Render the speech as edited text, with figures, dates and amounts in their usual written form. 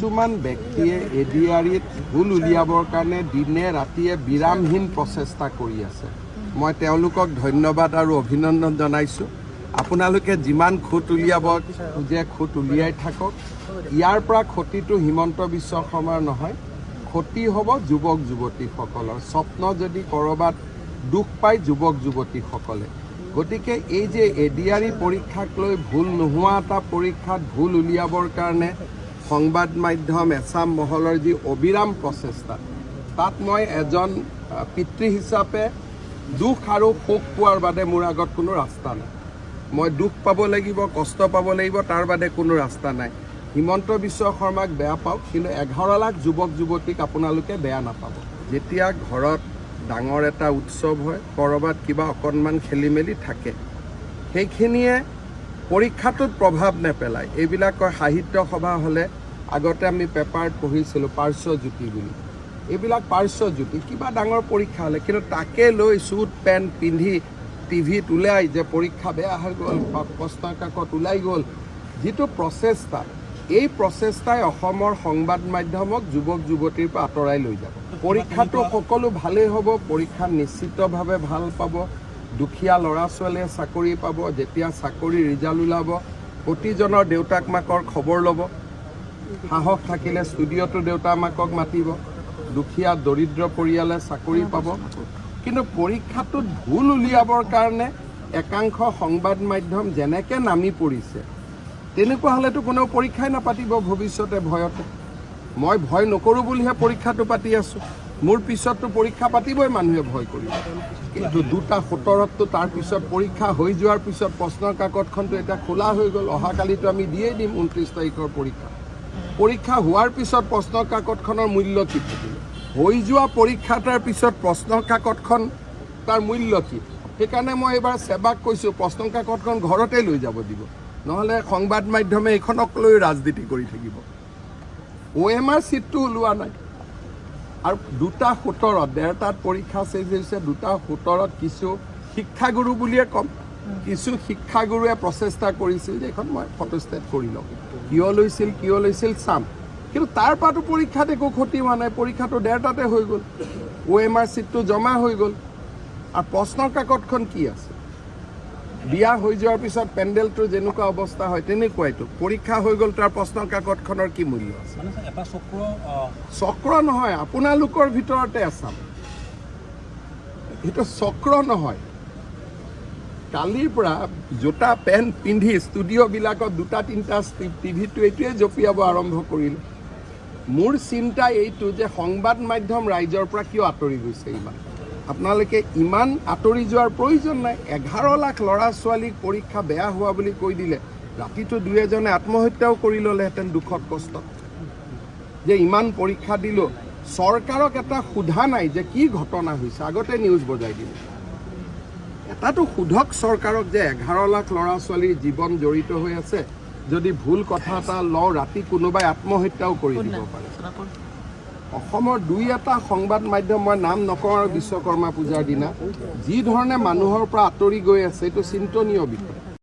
কিছুমান ব্যক্তিয়ে এডিআৰিত ভুল উলিয়াবৰ কাৰণে দিনে ৰাতিয়ে বিৰামহীন প্ৰচেষ্টা কৰি আছে। মই তেওঁলোকক ধন্যবাদ আৰু অভিনন্দন জনাইছোঁ। আপোনালোকে যিমান খুঁত উলিয়াব খোজে খুঁত উলিয়াই থাকক। ইয়াৰ পৰা ক্ষতিটো হিমন্ত বিশ্ব শৰ্মাৰ নহয়, ক্ষতি হ'ব যুৱক যুৱতীসকলৰ। স্বপ্ন যদি ক'ৰবাত দুখ পায় যুৱক যুৱতীসকলে। গতিকে এই যে এডিআৰই পৰীক্ষাক লৈ ভুল নোহোৱা এটা পৰীক্ষাত ভুল উলিয়াবৰ কাৰণে সংবাদ মাধ্যম এচাম মহলৰ যি অবিৰাম প্ৰচেষ্টা, তাত মই এজন পিতৃ হিচাপে দুখ আৰু শোক পোৱাৰ বাদে মোৰ আগত কোনো ৰাস্তা নাই। মই দুখ পাব লাগিব, কষ্ট পাব লাগিব, তাৰ বাদে কোনো ৰাস্তা নাই। হিমন্ত বিশ্ব শৰ্মাক বেয়া পাওক, কিন্তু 11 লাখ যুৱক যুৱতীক আপোনালোকে বেয়া নাপাব। যেতিয়া ঘৰত ডাঙৰ এটা উৎসৱ হয়, ক'ৰবাত কিবা অকণমান খেলি মেলি থাকে, সেইখিনিয়ে পৰীক্ষাটোত প্ৰভাৱ নেপেলায়। এইবিলাক কয় সাহিত্য সভা হ'লে আগতে আমি পেপাৰত পঢ়িছিলোঁ পাৰ্শ্বজ্যোতি বুলি, এইবিলাক পাৰ্শ্বজ্যোতি। কিবা ডাঙৰ পৰীক্ষা হ'লে কিন্তু তাকে লৈ চুট পেণ্ট পিন্ধি টিভিত ওলাই যে পৰীক্ষা বেয়া হৈ গ'ল, প্ৰশ্ন কাকত ওলাই গ'ল, যিটো প্ৰচেষ্টা, এই প্ৰচেষ্টাই অসমৰ সংবাদ মাধ্যমক যুৱক যুৱতীৰ পৰা আঁতৰাই লৈ যাব। পৰীক্ষাটো সকলো ভালেই হ'ব, পৰীক্ষা নিশ্চিতভাৱে ভাল পাব, দুখীয়া ল'ৰা ছোৱালীয়ে চাকৰি পাব। যেতিয়া চাকৰিৰ ৰিজাল্ট ওলাব, প্ৰতিজনৰ দেউতাক মাকৰ খবৰ ল'ব, সাহস থাকিলে ষ্টুডিঅ'টো দেউতা মাকক মাতিব, দুখীয়া দৰিদ্ৰ পৰিয়ালে চাকৰি পাব। কিন্তু পৰীক্ষাটোত ভুল উলিয়াবৰ কাৰণে একাংশ সংবাদ মাধ্যম যেনেকৈ নামি পৰিছে, তেনেকুৱা হ'লেতো কোনেও পৰীক্ষাই নাপাতিব ভৱিষ্যতে ভয়তে। মই ভয় নকৰোঁ বুলিহে পৰীক্ষাটো পাতি আছোঁ, মোৰ পিছততো পৰীক্ষা পাতিবই মানুহে ভয় কৰিব। কিন্তু 2:17তো তাৰপিছত পৰীক্ষা হৈ যোৱাৰ পিছত প্ৰশ্ন কাকতখনতো এতিয়া খোলা হৈ গ'ল, অহাকালিতো আমি দিয়েই দিম 29 তাৰিখৰ পৰীক্ষা। পৰীক্ষা হোৱাৰ পিছত প্ৰশ্ন কাকতখনৰ মূল্য কি থাকিল? হৈ যোৱা পৰীক্ষা এটাৰ পিছত প্ৰশ্ন কাকতখন তাৰ মূল্য কি? সেইকাৰণে মই এইবাৰ সেৱাক কৈছোঁ, প্ৰশ্ন কাকতখন ঘৰতে লৈ যাব দিব, নহ'লে সংবাদ মাধ্যমে এইখনক লৈ ৰাজনীতি কৰি থাকিব। OMR চিটটো ওলোৱা নাই। আৰু 2:17, 1:30ত পৰীক্ষা শেষ হৈছে, 2:17ত কিছু শিক্ষাগুৰু বুলিয়ে ক'ম, কিছু শিক্ষাগুৰুৱে প্ৰচেষ্টা কৰিছিল যে এইখন মই ফটোষ্টেট কৰি লওঁ। কিয় লৈছিল চাম, কিন্তু তাৰ পৰাতো পৰীক্ষাত একো ক্ষতি হোৱা নাই, পৰীক্ষাটো 1:30তে হৈ গ'ল, OMR চিটটো জমা হৈ গ'ল। আৰু প্ৰশ্ন কাকতখন কি আছে? বিয়া হৈ যোৱাৰ পিছত পেণ্ডেলটোৰ যেনেকুৱা অৱস্থা হয় তেনেকুৱাইতো পৰীক্ষা হৈ গ'ল, তাৰ প্ৰশ্ন কাকতখনৰ কি মূল্য আছে? চক্ৰ নহয়, আপোনালোকৰ ভিতৰতে আছাম, সেইটো চক্ৰ নহয়। কালিৰ পৰা জোতা পেণ্ট পিন্ধি ষ্টুডিঅ'বিলাকত 2-3টা টিভিটো এইটোৱে জঁপিয়াব আৰম্ভ কৰিলে। মোৰ চিন্তা এইটো যে সংবাদ মাধ্যম ৰাইজৰ পৰা কিয় আঁতৰি গৈছে ইমান? আপোনালোকে ইমান আঁতৰি যোৱাৰ প্ৰয়োজন নাই। 11 লাখ ল'ৰা ছোৱালীক পৰীক্ষা বেয়া হোৱা বুলি কৈ দিলে, ৰাতিটো 2 এজনে আত্মহত্যাও কৰি ল'লেহেঁতেন দুখত কষ্টত, যে ইমান পৰীক্ষা দিলোঁ। চৰকাৰক এটা সোধা নাই যে কি ঘটনা হৈছে, আগতে নিউজ বজাই দিলে। এটাতো সোধক চৰকাৰক যে 11 লাখ ল'ৰা ছোৱালীৰ জীৱন জড়িত হৈ আছে, যদি ভুল কথা এটা লওঁ ৰাতি কোনোবাই আত্মহত্যাও কৰি দিব পাৰে। অসমৰ 2-1টা সংবাদ মাধ্যম, মই নাম নকওঁ আৰু, বিশ্বকৰ্মা পূজাৰ দিনা যি ধৰণে মানুহৰ পৰা আঁতৰি গৈ আছে, এইটো চিন্তনীয় বিষয়।